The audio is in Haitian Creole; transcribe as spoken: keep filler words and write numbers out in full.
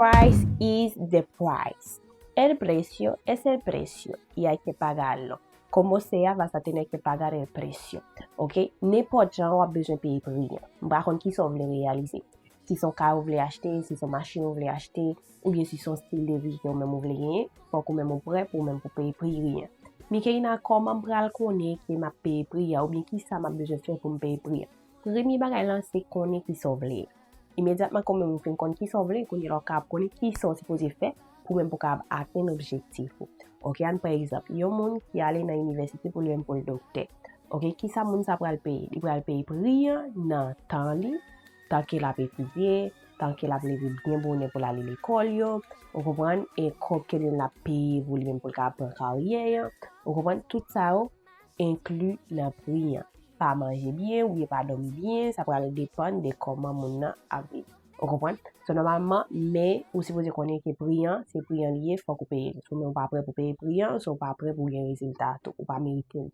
Price is the price. El precio es el precio y hay que pagarlo. Como sea, vas a tener que pagar el precio. Ok? Nenpòt jan w ap bezwen peye pri an. M pa konn kisa w vle reyalize. Si se yon kay ou vle achte, si se yon machin ou vle achte, oubyen si se yon stil de vi ke ou menm ou vle genyen, fòk ou menm ou prè pou ou menm pou peye pri an. Mikeina, kòman m pral konnen ke m ap peye pri an oubyen kisa m ap bezwen fè pou m peye pri an? Premye bagay lan se konnen kisa w vle. Imedyatman ke ou menm ou fin konn kisa w vle, kounye la w ka ap konnen kisa w sipoze fè pou menm pou w kapab atenn objektif ou. Ok, ann pran egzanp, yon moun ki ale nan inivèsite pou li menm pou l doktè. Ok, kisa moun sa pral peye? Li pral peye pri an nan tan li, tan ke l ap etidye, tan ke l ap leve byen bonè pou l ale lekòl yo, ou konprann, e kòb ke li menm l ap peye pou li menm pou l ka pran karyè an, ou konprann, tout sa yo enkli nan pri an. Pa manje byen oubyen pa dòmi byen, sa pral depann de kòman moun nan ap viv. Ou konprann? So, nòmalman, men ou sipoze konnen ke pri an, se pri an li ye, fòk ou peye l. So, men ou pa prè pou peye pri an, so ou pa prè pou gen rezilta tou, ou pa merite l.